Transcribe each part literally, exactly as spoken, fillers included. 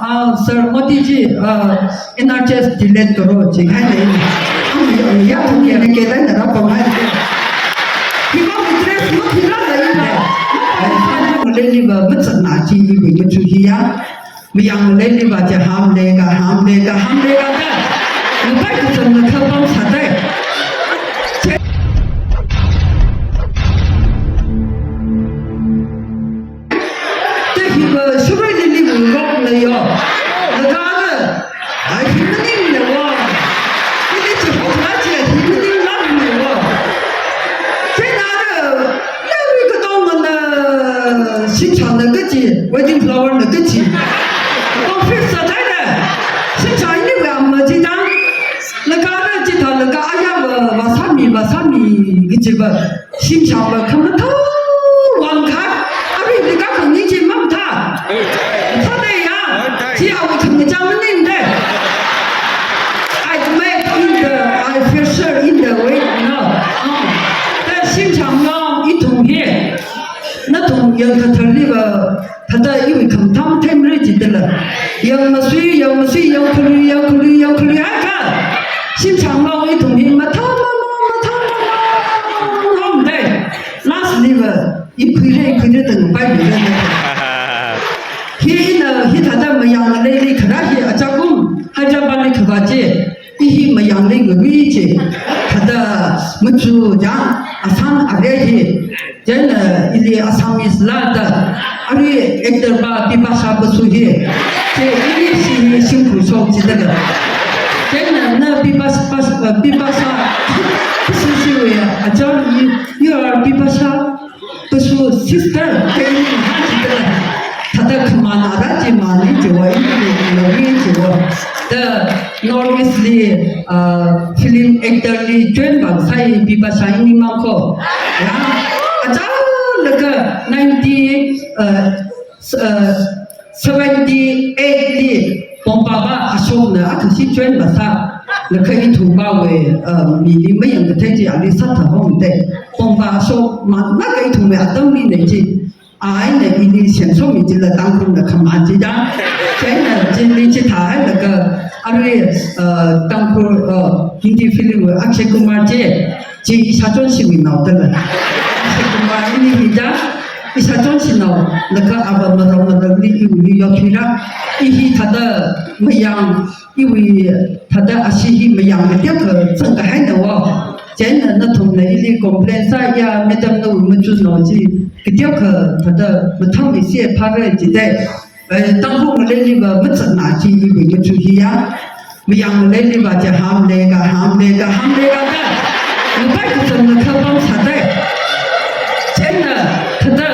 Ah, Sir Modi ji, ah, N R G S delete karo, ji hai le. Ang ya, ang ya, ang ya, ke dai na ra pa mai. Hi ba mi dress mo hi ra la yi le. Ai, sa na mo le ni ba, mo sa na ji ni ba, mo chu hi ya. Mi yang le ni ba, ja ham le ga, ham le ga, ham le ga ga. Mo bai ku sa na ka bang sa dai. Te hi ba shubai lili wui rok na yo. Laga na. Ai hi maning na wa. Hi ni chi hok na chi hi maning na na wa. Te na na. Ya wi ka tong ma na. Shim chang na ka chi. Wedding flower na ka chi. Confuse sa dai na. Shim chang ni wa ma chi dang. Laga na chi ta laga aya wa, wa sa mi, wa sa mi. Ki chi ba. Shim chang ba kham na tha wang kha. Ari ni ka khang ni chi mam tha. Tha de ya. Chi a wi khang ni chang ni de. I make in the, I feel sure in the way, you know. Ah. Ta shim chang no i thung he. Na thung yang ka thar ni ba. Thada iwui khamathā mathei marai jidala. Yang masui, yang masui, yang khalui, yang khalui, yang khalui, ai kha. Shim chang mau i thung hi mathā mama, mathā mama, mama, mama, dai. Last ni va, i khuire, i khuire tang pai ni le. Hi na, hi thada mayang le li khara hi achakum, Hyderabad li khava je. I hi mayang li ngui je. Thada machu ja, asan are hi. Chieina ili Assamese la da, ari actor ba Bipasha Basu hi. Chi ili shi hi shimkhur shok chi da da. Chieina na Bipasha, Pas-, Bipasha Basu shi we, "Ajahn, you, you are Bipasha Basu sister," ka ili ha chi da da. Thada khamana ra chi mani chi wa, ili ngui chi wa. The North East li, uh, film actor li join bang sai Bipasha ini mangko. Ya, aja laga ninety, uh, s-, uh, seventy-eight li Pongpaba Ashok na akha shi join basa. Laga ithum ba we, uh, mi li mayang kathei chi ali sat tha hong te. Pongpa Ashok ma laga ithum we atam mi ne chi. Ai na ili shen so mi jila Tangkhul na khama jida. Chieina jili chithālaga ari, uh, Tangkhul, uh, Hindi film Akshay Kumar je. Chi ishāchon shiwui nao dala. Akshay Kumar ini hida ishāchon shinao laga aba marao marao li iwui yokhira. I hi thada mayang iwui thada ashi hi mayang na tiak ka zang kahai na wa. Chieina nathumna ili complain sāya, madam nawui machu nao chi. Katiak ka thada matham isi phara jidai. Eh, Tangkhul le li va macha na chi iwui machu hi ya. Mayang le li va ja ham le ga, ham le ga, ham le ga ga. Mapai ka zang na ka bang sa dai. Chieina thada,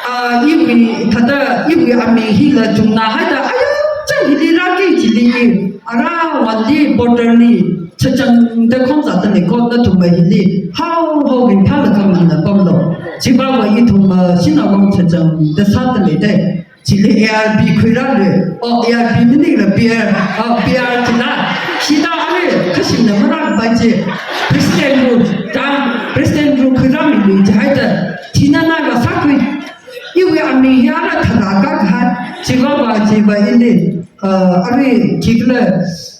ah, iwui, thada iwui ami hila chungna haida, aya, chang hili raki chili. Ara wanli border li chachang da khongza da le ko nathum ba hili. Hao hao ringphālaga man na pamlo. Chiba wa ithum, uh, shina wang chachang da sā da le de. Chili A R B khuira le. Oh, A R B maning la B R. Oh, B R chila. Shida are kashing na mara ba je. President ru, ta, President ru khuira mi lu je haida. Tina na ga sa khui. Iwui ami ya la thada ka kha. Chiba ba chiba ili. Uh, ari kikla,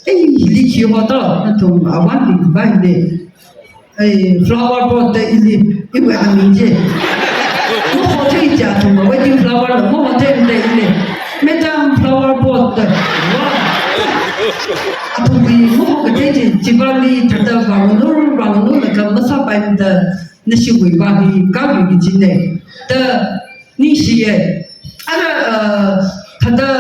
eh, hili ki ho to, nathum awan li ba hili. Eh, flower pot te ili, iwui ami je. Mo hotel ja thum, wedding flower mo hotel te ili. Madam flower pot te. Wow. Athum mi mo ka te je, chiba li thada ba no, ba no na ka masa ba da, na shi wui ba hi ka wui ki jine. Da, ni shi ye. Ara, uh, thada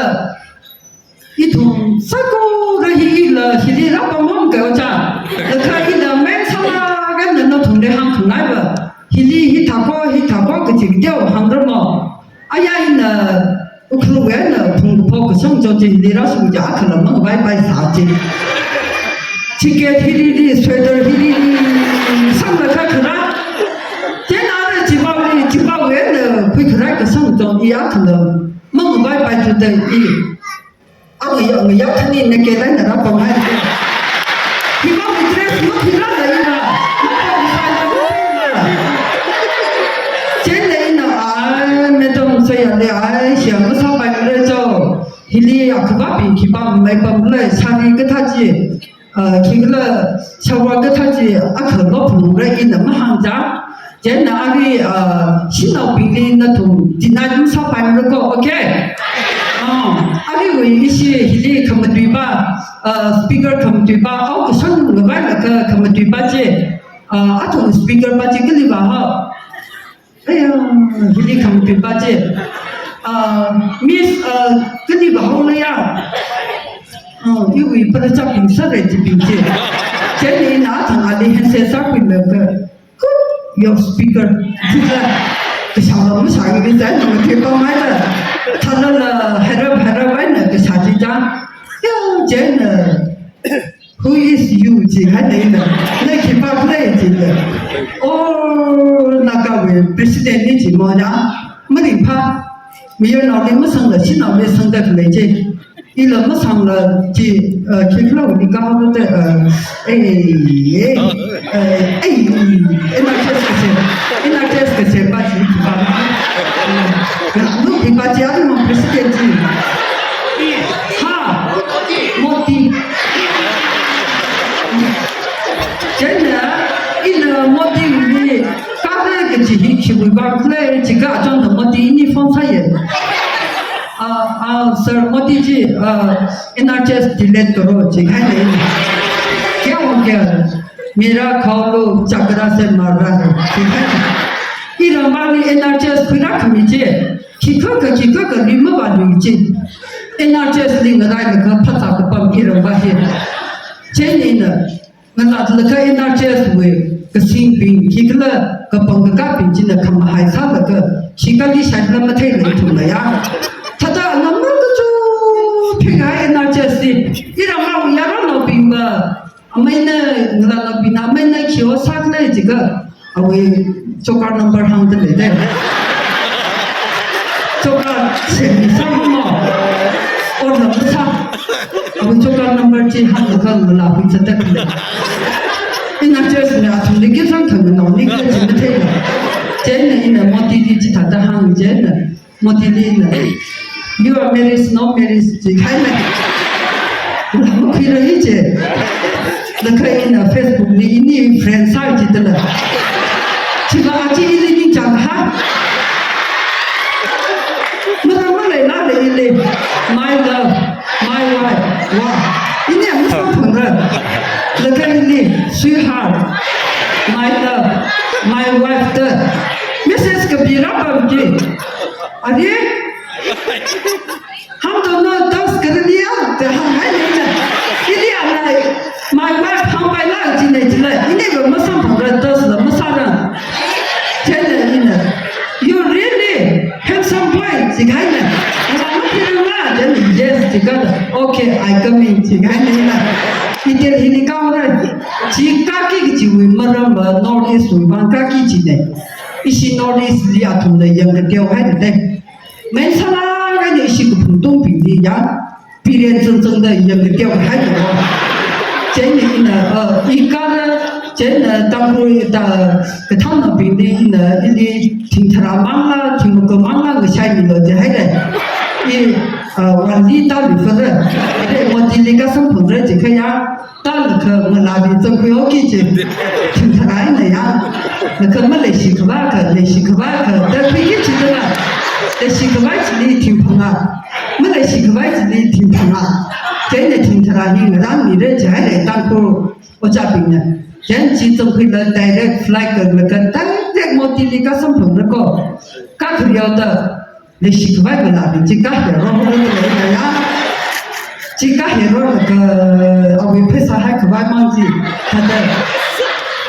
Ithum saikora hila hili rāpam hom ka ocha. Laga ina meng sālaga na nathumli hāngkhangai va. Hili hithāko, hithāko kachi kateo hāngra mo. Aya ina Ukhrul wui eina phungkaphok kasang chot chi hili rāshung ja akhala mangvaipai sā chi. Jacket hili li, sweater hili li, samlaga kharā. Chieina ara chipao li, chipao wui eina phui kharā kasang chot i akhala mangvaipai chu da i. Ang ya, ang ya khani na ke dai na rāpam hai. Hi ba mi dress mo hi ra la ina. Chieina ina ai, madam saya le ai, siya masāpai le cho. Hili Akhava bing khipā maipam lei, sari kathā chi, uh, khikhala shalwar kathā chi, akha lop phungra ina mahāngja. Chieina ari, uh, shanaobingli nathum deny masāpaimara ko, okay? Uh, ariwui ishi hili khamatuipa, uh, speaker khamatuipa, ao kashan ngavai laga khamatuipa chi, uh, athum speaker pa chi kali vāhao. Aya, hili khamatuipa chi. Ah, Miss, ah, kali vāhao leiya. Ah, iwui para chapbing sāra chibing chi. Chieina ina athang ali handshake sākhuilaga, "Good, your speaker." Chila, kashā la mashā ngi zai nong theipamhaida. Thalala hairap hairap eina kashā chi chang. Ya, chieina, "Who is you?" jihaida ina, "Na khipākhala?" jida. "Oh, Nagawui president ni," ji moya. Maringphā. Mayarnaoli masangla shanaoli sangda khalei chi. Ila masangla chi, uh, khikhala ni kahaoda, uh, eh, eh, eh, eh, NRTS kasem, NRTS kasem pa chi khipā. Ngalānglu khipā chi, adi mang president chi. Ha, Modi. Chieina, ina Modi li, kare kaji hi khiwui vang khala jiakha achon da Modi ini phone sāya. Ah, ah, sir, Modi ji, ah, NRTS delete karo, jikahai ina. Kya ho gaya? Mera khao log jhagda se mar raha hai, jikahai. Iramli NRTS khuirākhami chi, khikha kha, khikha kha ri mavālui chi. NRTS li ngarailaga phazā kapam iram va hi. Chieina, ngalāklaga NRTS wui kasingbing, khikhala kapang kakapbing china khamahai sālaga, khikha li shaila matheilei ithumla ya. Thāda ngamma kachu phikahai NRTS li, iramwui yaranaobing va, amaina, ngalānaobingna amaina khi o sākhala jiakha, awui choker number hāngda leida. Choker semmi sāmamo. Order masā. Awui choker number chi hānglaga ngalā huizatda khalei. Ina NRTS na athumli khisang khanganao ni khala chi matheila. Chieina ina Modi li chithāda hāng chieina. Modi li ina, "You are married, no marriage," jikahai ina. Ngalā makhuira hi chi. Laga ina Facebook li ini friend sā jidala. Chiva achi ili ningchāng ha. Mara maleila ili. My love, my wife. Wow. Ini ang masamphangra. Laga ini, sweetheart, my love, my wife da message kapira pamki. Are? हम दोनों दस कर लिया, तो हम है नहीं ना। इसलिए हम ना, my wife हम पहला जीने चला, इन्हें को मसम भंगड़ा दस ला, मसाला। चले इन्हें, "You really handsome boy," jikahai ina. Ngalā makhuiranga, then yes, jikada. "Okay, I coming," jikahai ina. Ite hili kaora, chi kaki kajiwui maram va North East wui vang kaki jine. Ishi North East li athumna yangkateohaida. Main sālāk eina ishi kaphung tungbingli ya, period zangzangda yangkateohaida. Chieina ina, uh, i kara, chieina Tangkhul da kathānnaobingli ina ili thingtharā mangla, thingmaka mangla ngashaimilu jihaida. I, uh, wanli tāli fara. Ade Modi li kasamphangra jikha ya. Tālaga ngalāli zangkhuihaoki ji. Thingtharā eina ya. Laga maleishikhavai akha, leishikhavai akha, da khuiki jidala. Leishikhavai chili thingphangā. Maleishikhavai chili thingphangā. Chieina thingtharā hi ngarānmira jihaida Tangkhul ojābingna. Chieina chi zangkhuila direct flight kalaga direct Modi li kasamphangra ko. Kakhareoda. Leishikhavai ngalābing chi kahero, hero da leina ya. Chi kahero laga awui pheisā haikhavai mang chi. Thāda,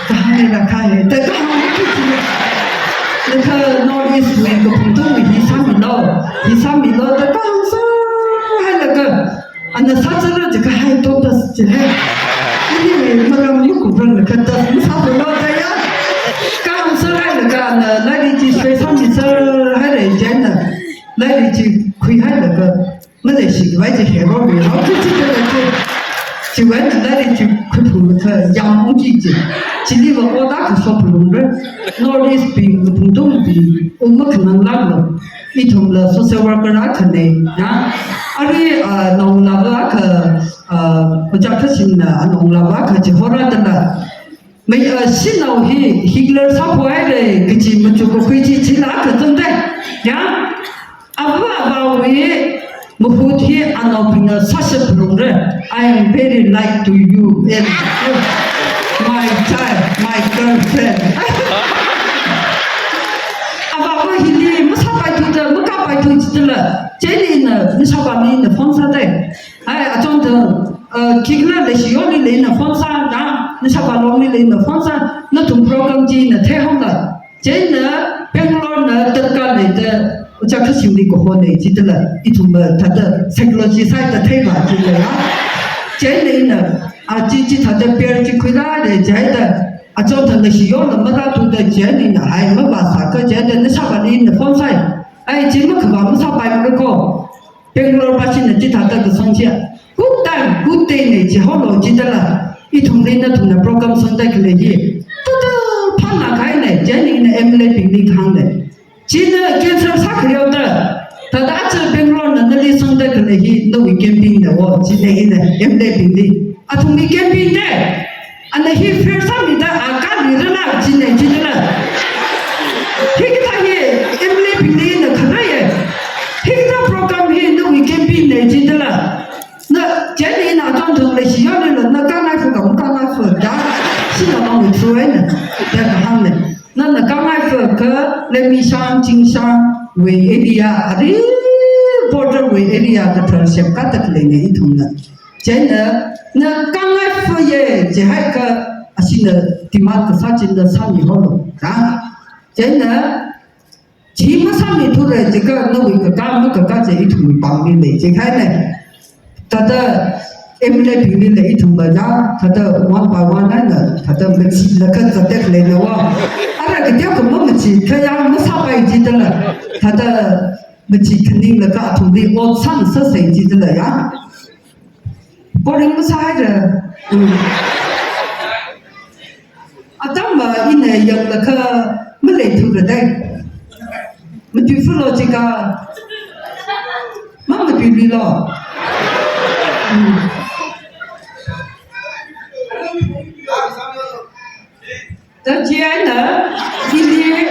kahai la kahai, da kahāng ki chi. Laga North East wui kaphung tungli hi sāmilu, hi sāmilu da kahāng sāhailaga. Ana sāzara jikha hai totas jihai. Ini mi maram makuprang laga tas masāphalota ya. Kahāng sāhailaga ana lairik chi sui sāmi sāhaira chieina. Lairik chi khuihailaga. Maleishikhavai chi hero mi hao chi chi chi chi. Chiwui eina lairik chi khuiphunglaga yangungki ji. Chili va ot akha shokphalungra. North East bing kaphung tungbing. Uma khanang lamlo. Ithumla social worker akhana, ya. Arui, ah, naongalāva akha, ah, Ojā Khashimna, ah, naongalāva akha chihorāda la. Mai, ah, shanao hi Hitler sāphohaira kaji machuk kakhui chi chila akha zangda. Ya. Ava avāwui mahut hi anaobingna sāshaphalungra. I am very like to you and my child, my girlfriend. Avāva hili masāpaithuda, makāpaithu jidala. Chieina ina, nashāvāli ina phone sāda. Hai, achon thang, uh, khikhala leishiyoli le ina phone sā, na, nashāvālongli le ina phone sā, nathum program chi ina theihongla. Chieina Bangalore na tarka leida Ojā Khashimli kahona jidala, ithumva thāda psychology side da theiva jila ya. Chieina ina, a chi chi thāda pair chi khuirāra jihaida, achon thang leishiyola marāthuda chieina ina, hai mavāsākha jihaida nashāvāli ina phone sāi. Ai chi makhavā masāpaimara ko. Bangalore pāshina chithāda kasang chiya. Good time, good day na jihaolo jidala. Ithumli nathumna program sangda khalei hi. Thāda phāna kahaina, chieina ina M L A bingli kahāngna. China cancel sākhayaoda. Thāda aja Bangalore na nali sangda khalei hi, nawui campaign na wo, chieina ina M L A bingli. Athumli campaign da. Ana hi fair sāmida a kali rala jina jidala. Hikathā hi M L A bingli ina kharāya. Hikathā program hi nawui campaign na jidala. Na, chieina ina achon thang leishiyolila, na kāngai fu ka, makāngai fu da. Sina mang through na. Da kahāngna. Na, na kāngai fu ka, Lemishang, Chingshan wui area, arui border wui area kathar shep katak leina ithumna. Chieina, na kāngai fuye, jihaikha, ashina demand kasā china sāmihaolo, ka. Chieina, chi masāmithura jiakha, nawui kakā, makakā chi ithumwui pāngli lei, jikahai na. Thāda, M L A bingli le ithumva ya, thāda one by one na, thāda machilakha zatek leina wa. Ara kateokha mamachikha ya, masāpai jidala. Thāda, machikhaninglaga athumli ot sāngasāsei jidala ya. Boring masāhaira. Mm. Atam va ina yanglakha maleithura dai. Matuifulo jikha. Mamatuiluilo. Mm. Da chieina, ili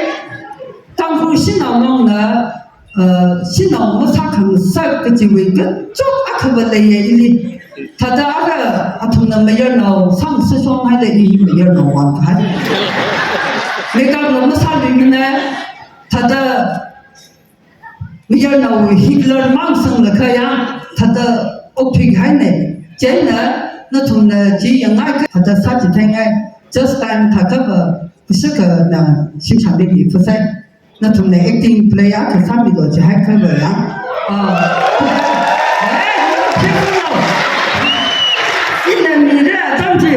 Tangkhul shanao longna, uh, shanao masākhangasak kajiwui kachot akhava leiya ili. Thāda ara athumna mayarnao sāngasāshong haida i mayarnao vāng kahai. Makeup lo masāluimana, thāda mayarnao Hitler mang sanglaga ya, thāda okthui kahaina. Chieina, nathumna chi yangngaikha thāda sāchitheingai. Just time thākha va, kashakana shimshān miphasai. Nathumna acting play akha sāmilo jihaikha va ya. Ah. Eh, careful now. Ina mira atam chi.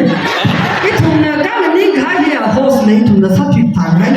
Ithumna kamaning kahiya host na ithumna sāthui thāngai.